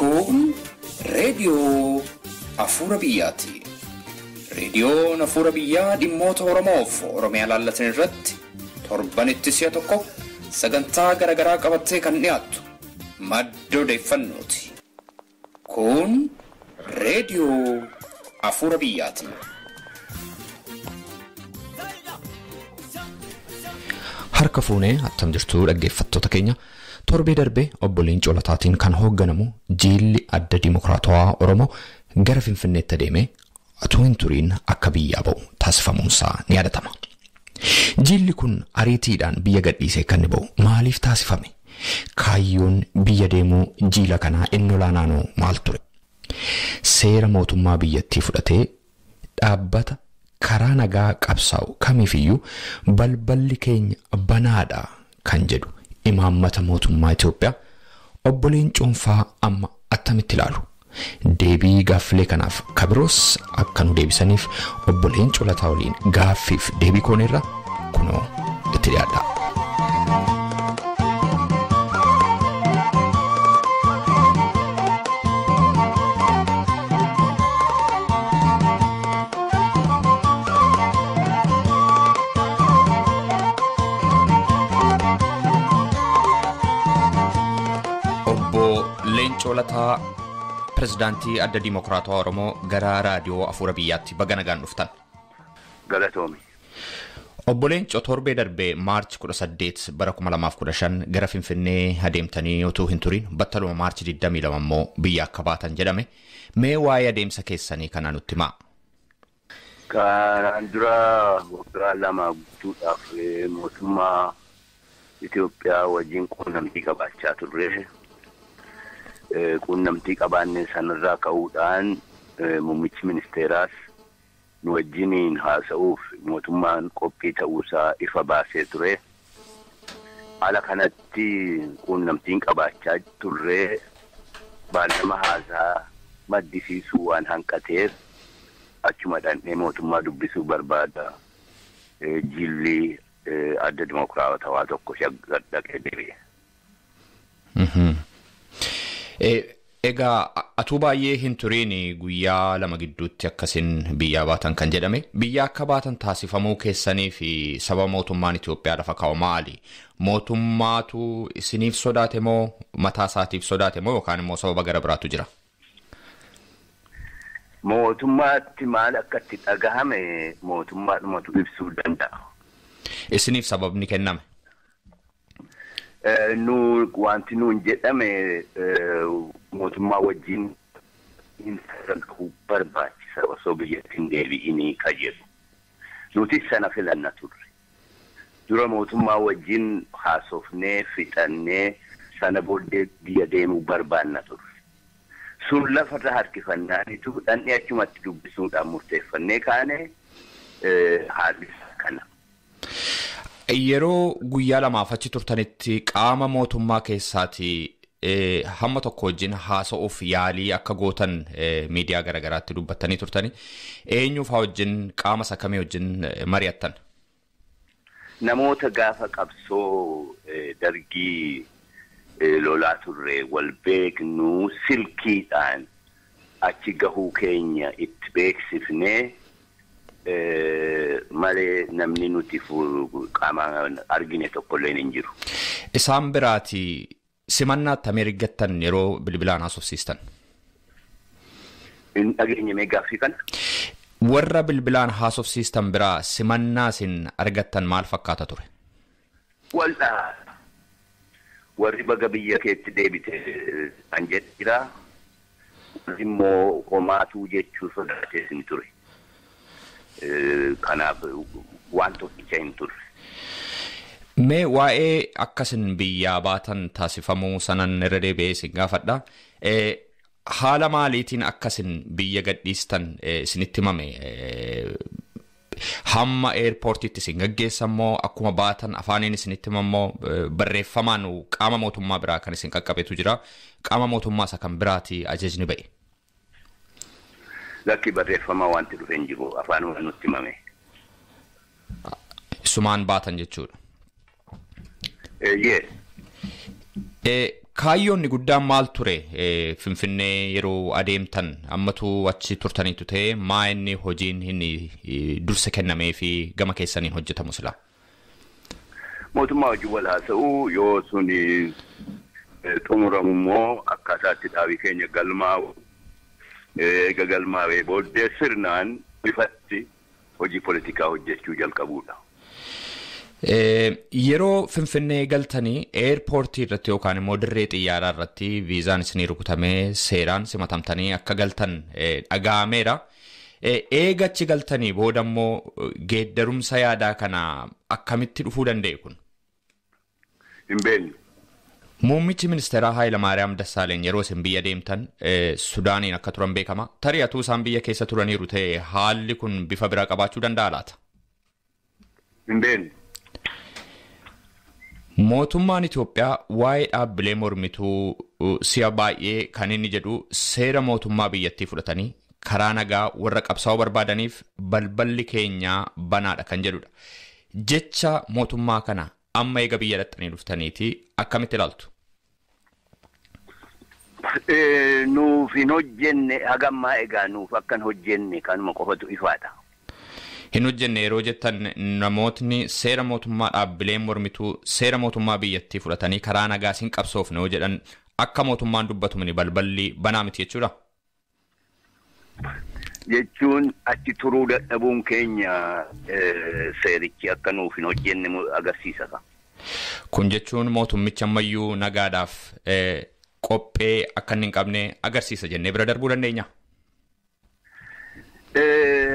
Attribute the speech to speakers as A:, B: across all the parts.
A: Kun reediyoo Afuura Biyyaati. Reediyoon Afuura Biyyaa dhimmoota Oromoof Oromiyaa laallatan irratti torbanitti si'a tokko sagantaa garaagaraa qabattee kan dhiyaattu madda odeeffannooti. Kun reediyoo Afuura Biyyaati.
B: Harka fuunee attam jirtu dhaggeeffattoota keenya. Torbee darbee obbo Leencoo Lataatiin kan hoogganamu jiilli adda Dimookiraatawaa Oromoo gara Finfinneetti adeemee utuu hin turiin akka biyyaa ba'u taasifamuunsaa ni yaadatama. Jiilli kun ariitiidhaan biyya gadhiisee kan ba'u maaliif taasifame? Kaayyoon biyya deemuu jiila kanaa inni olaanaanoo maal ture? Seera mootummaa biyyattii fudhatee dhaabbata karaa nagaa qabsaa'u kamiifiyyuu balballi keenya banaadha kan jedhu imaammata mootummaa Itoophiyaa obbo Leencoon fa'aa amma attamitti ilaalu? Deebii gaaffilee kanaaf kabiroos akka nu deebisaniif obbo Leencoo Lataa waliin gaaffiif deebii kooneerra kunoo itti dhiyaadha. Obbo Leencoo Lataa, Pirezidaantii Adda Dimookiraatawaa Oromoo gara raadiyoo Afuura Biyyaatti baga nagaan dhuftan.
C: Galatoomi.
B: Obbo Leencoo, torbee darbee Maarchi 18 bara 2015 gara Finfinnee adeemtanii utuu hin turin battaluma Maarchi 22 immoo biyya akka baatan jedhame. Mee waa'ee adeemsa keessanii kana nutti himaa.
C: Kanaan dura waggaa 2 guutuudhaaf mootummaa Itoophiyaa wajjin quunnamtii qabaachaa turre. Quunnamtii qabaannee sanarraa ka'uudhaan muummichi ministeeraas nu wajjiniin haasa'uuf mootummaan qophii ta'uusaa ifa baasee ture. Haala kanatti quunnamtiin qabaachaa turre baallama haasaa maddisiisuu waan hanqateef achuma dhandhee mootummaa dubbisuu barbaada. Jilli adda Dimookiraatawaa tokko dhaqee deebi'e.
B: Egaa atuu baay'ee hin turiin guyyaa 2 gidduutti akkasin biyyaa baatan kan jedhame. Biyya akka baatan taasifamuu keessanii fi sababa mootummaan Itoophiyaa lafa kaa'u maali? Mootummaatu isiniif sodaate moo mataa isaatiif sodaate moo yookaan immoo sababa gara biraatu jira?
C: Mootummaatti maal akka itti dhagahame mootummaadhumatu ibsuu danda'a.
B: Isiniif sababni kenname?
C: Nu wanti nuun jedhame mootummaa wajjin hin sagantuu barbaachisa osoo biyyatti hin deebi'inii ka jedhu. Nuti sana filanna turre. Dura mootummaa wajjin haasofnee fixannee sana booddee biyya deemuu barbaanna turre. Sun lafarra harkifannaanitu dhandhee achumatti dubbisuudhaan murteeffannee kaane haalli kana.
B: Yeroo guyyaa 2 achi turtanitti qaama mootummaa keessaati hamma tokko wajjin haasa'uuf yaalii akka gootan miidiyaa garaagaraatti dubbattanii turtani. Eenyu fa'aa wajjin qaama isa kamii wajjin mari'attan?
C: Namoota gaafa qabsoo dargii lolaa turre wal beeknu silkiidhaan achi gahuu keenya itti beeksifnee malee namni nuti qaama argine tokkolleen hin jiru.
B: Isaan biraati simannaa attamii argattan yeroo bilbilaan haasofsiistan?
C: Hin dhageenye mee gaaffii kana?
B: Warra bilbilaan haasofsiistan biraa simannaa isin argattan maal fakkaata ture?
C: Wal'aa warri baga biyya keetti deebite kan jedhu warri immoo homaatuu jechuu sodaatees ni ture. Kanaaf waan tokkicha hin turre.
B: Mee waa'ee akkasin biyyaa baatan taasifamuu sanan irra deebi'ee isin gaafadha. Haala maaliitiin akkasin biyya gadhiistan isinitti himame? Hamma eerpoortiitti isin gaggeessan moo akkuma baatan afaaniin isinitti himan moo barreeffamaan qaama mootummaa biraa kan isin qaqqabetu jira. Qaama mootummaa isa kan biraati ajajni ba'e.
C: Lakki barreeffamaa wanti dhufe hin jiru afaanuma nutti himame.
B: Sumaan baatan jechuudha.
C: Eeyyee.
B: Kaayyoonni guddaan maal ture Finfinnee yeroo adeemtan ammatu achi turtaniitu ta'e maa inni hojiin inni dursa kennamee fi gama keessaniin hojjetamu sila?
C: Mootummaa wajjin wal haasa'uu yoo suni xumuramu immoo akkaataatti dhaabii keenya galmaa'u eega galmaa'ee booddee sirnaan ifatti hojii politikaa hojjechuu jalqabuudha.
B: Yeroo Finfinnee galtanii eerpoortii irratti yookaan immoo dirree xiyyaaraa irratti viizaan isinii rukutamee seeraan simatamtanii akka galtan dhaga'ameera. Eega achi galtanii booda immoo geeddarumsa yaadaa kana akkamitti dhufuu danda'e kun?
C: Hin beeknu.
B: Muummichi ministeeraa Hayilamaariyaam Dassaaleny yeroo isin biyya deemtan Sudaaniin akka turan beekama. Tarii atuu isaan biyya keessa turaniiru ta'e haalli kun bifa biraa qabaachuu danda'a laata?
C: Hin beeknu.
B: Mootummaan Itoophiyaa waa'ee dhaabbilee mormituu si'a baay'ee kan inni jedhu seera mootummaa biyyattii fudhatanii karaa nagaa warra qabsaa'uu barbaadaniif balballi keenyaa banaadha kan jedhudha. Jecha mootummaa kana amma eega biyya dhaqxanii dhuftaniiti akkamitti ilaaltu?
C: Nuuf hin hojjenne hagammaa egaa nuuf akkan hojjenne kanuma qofatu ifaadha.
B: Hin hojjenne yeroo jettan namootni seera mootummaa dhaabbileen mormituu seera mootummaa biyyattii fudhatanii karaa nagaa siin qabsoofne yoo jedhan akka mootummaan dubbatu mini balballi banaa miti jechuudha.
C: Jechuun achi turuu dadhabuun keenya seerichi akka nuuf hin hojjenne agarsiisa.
B: Kun jechuun mootummichi ammayyuu nagaadhaaf qophee akka inni hin qabne agarsiisa jennee bira darbuu dandeenya.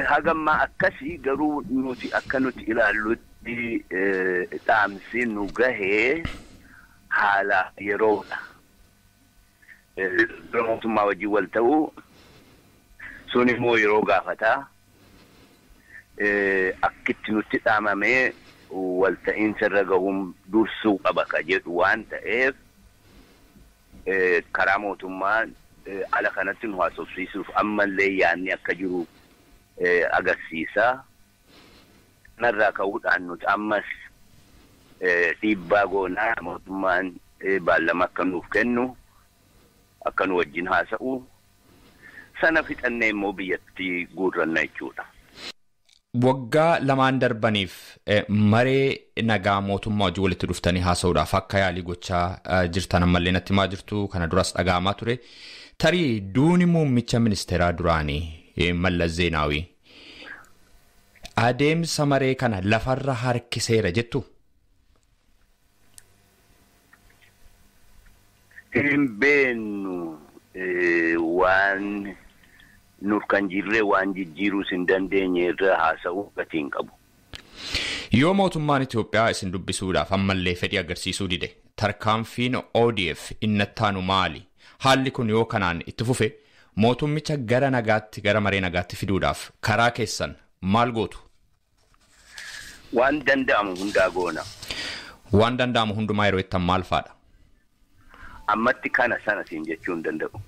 C: Hagammaa akkasii garuu nuti akka nuti ilaallutti dhaamsi nu gahee haala yeroodha. Mootummaa wajjin wal ta'uu sun immoo yeroo gaafataa akkitti nutti dhaamamee walta'iinsa irra gahuun dursuu qaba ka jedhu waan ta'eef karaa mootummaa ala kanatti nu haasofsiisuuf ammallee yaadni akka jiru agarsiisa. Kanarraa ka'uudhaan nuti ammas dhiibbaa goonaa mootummaan baallama akka nuuf kennu akka nu wajjin haasa'u sana fixannee immoo biyyatti guurranna jechuudha.
B: Waggaa lamaan darbaniif maree nagaa mootummaa wajjin walitti dhuftanii haasa'uudhaaf akka yaalii gochaa jirtan ammallee natti himaa jirtu kana duras dhaga'amaa ture. Tarii duuni muummicha ministeeraa duraanii Mallas Zeenaawii adeemsa maree kana lafarra harkiseera jettu?
C: Hin beeknu waan nuuf kan jirree waan jijjiiruus hin dandeenye irra haasa'uu gatii hin qabu.
B: Yoo mootummaan Itoophiyaa isin dubbisuudhaaf ammallee fedhii agarsiisuu dide tarkaanfiin ODF inni ittaanu maali? Haalli kun yoo kanaan itti fufe mootummicha gara nagaatti gara maree nagaatti fiduudhaaf karaa keessan maal gootu?
C: Waan danda'amu hundaa goona.
B: Waan danda'amu hundumaa yeroo ittan maal faadha?
C: Ammatti kana sana siin jechuu hin danda'u.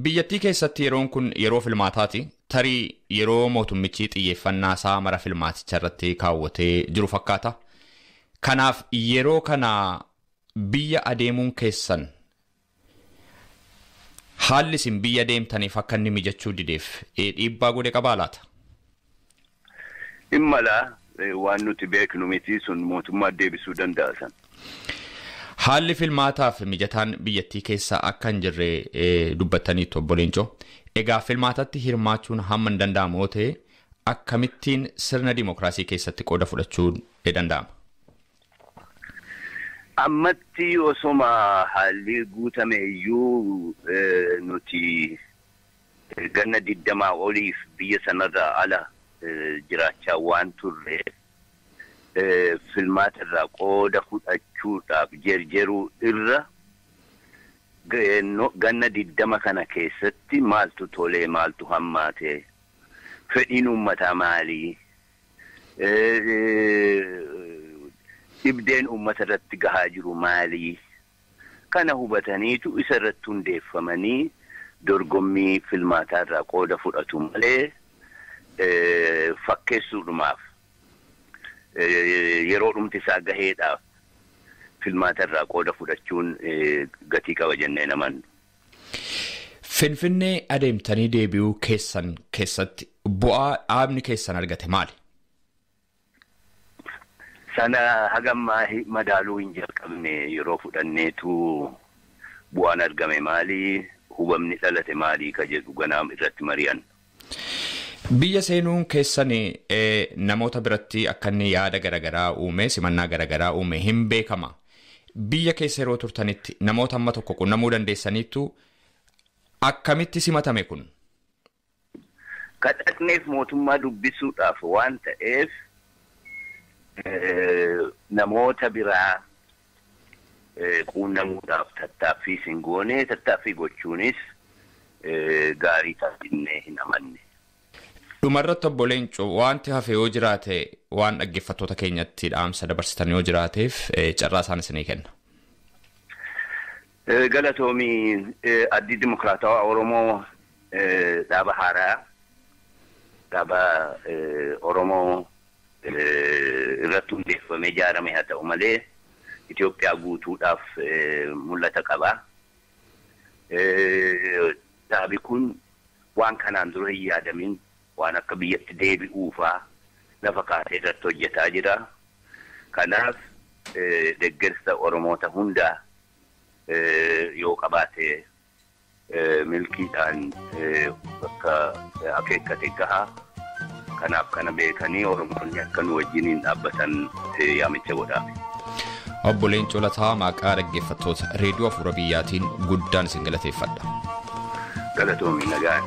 B: Biyyattii keessatti yeroon kun yeroo filmaataati. Tarii yeroo mootummichi xiyyeeffannaa isaa mara filmaaticha irratti kaawwatee jiru fakkaata. Kanaaf yeroo kana biyya adeemuun keessan haalli isin biyya deemtaniif akka inni mijachuu dideef dhiibbaa godhe qabaa laata?
C: Hin malaa waan nuti beeknu miti sun mootummaa deebisuu danda'a san.
B: Haalli filmaataaf mijataan biyyattii keessa akka hin jirre dubbattaniitu obbo Leencoo. Egaa filmaatatti hirmaachuun hamma hin danda'amu yoo ta'e akkamittiin sirna dimookiraasii keessatti qooda fudhachuun ni danda'ama?
C: Ammatti osoma haalli guutame iyyuu nuti ganna 20 oliif biyya sanarraa ala jiraachaa waan turre filmaata irraa qooda fudhachuudhaaf jerjeruu irra ganna 20 kana keessatti maaltu tolee maaltu hammaate fedhiin uummataa maalii dhibdeen uummata irratti gahaa jiru maalii kana hubataniitu isa irratti hundeeffamanii dorgommii filmaataa irraa qooda fudhatu malee fakkeessuudhumaaf yeroo dhumti isaa gaheedhaaf Filmaata irraa qooda fudhachuun gatii qaba jennee naman.
B: Finfinnee adeemtanii deebi'uu keessan keessatti bu'aa dhaabni keessan argate maali?
C: Sana hagammaa madaaluu hin jalqabne yeroo fudhanneetu bu'aan argame maali? Hubamni dhalate maali ka jedhu ganaam irratti mari'an.
B: Biyya seenuun keessan namoota biratti akka inni yaada garaagaraa uume simannaa garaagaraa uume hin beekama. Biyya keessa yeroo turtanitti namoota amma tokko qunnamuu dandeessaniittu akkamitti simatame kun?
C: Kadhaqneef mootummaa dubbisuudhaaf waan ta'eef namoota biraa quunnamuudhaaf tattaaffii sin goone tattaaffii gochuunis gaarii taasinnee hin amanne.
B: Dhumarratti obbo Leencoo wanti hafe yoo jiraate waan dhaggeeffattoota keenyatti dhaamsa dabarsitan yoo jiraateef carraa isaan isinii kenna.
C: Galatoomii Addi Dimokiraatawaa Oromoo dhaaba haaraa dhaaba Oromoo irratti hundeeffamee ijaarame haa ta'u malee Itoophiyaa guutuudhaaf mul'ata qaba. Dhaabi kun waan kanaan dura hin yaadamin waan akka biyyatti deebi'uufaa lafa kaasee irratti hojjetaa jira. Kanaaf deeggarsa Oromoota hundaa yoo qabaate milkiidhaan bakka akeekkate gahaa. Kanaaf kana beekanii Oromoonni akka nu wajjiniin dhaabbatan yaamicha godhaaf.
B: Obbo Leencoo Lataa maqaa dhaggeeffattoota reediyoo Afuura Biyyaatiin guddaan isin galateeffadha.
C: Galatoomii nagaan.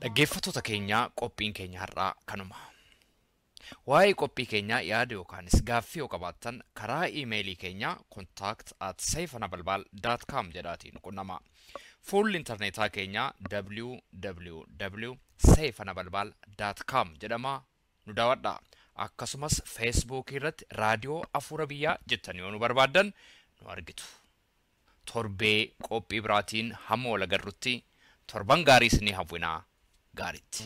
B: Dhaggeeffattoota keenya qophiin keenya har'aa kanuma. Waa'ee qophii keenyaa yaada yookaanis gaaffii yoo qabaattan karaa iimeelii keenya contact@seifanabalbal.com jedhaatiin qunnama. Fuulli intarneetaa keenya www.seifanabalbal.com jedhama nu daawwadha. Akkasumas feesbuukii irratti raadiyoo Afuura Biyyaa jettanii yoo nu barbaaddan nu argitu. Torbee qophii biraatiin hamma wal agarrutti torban gaarii isinii hawwinaa gaariitti.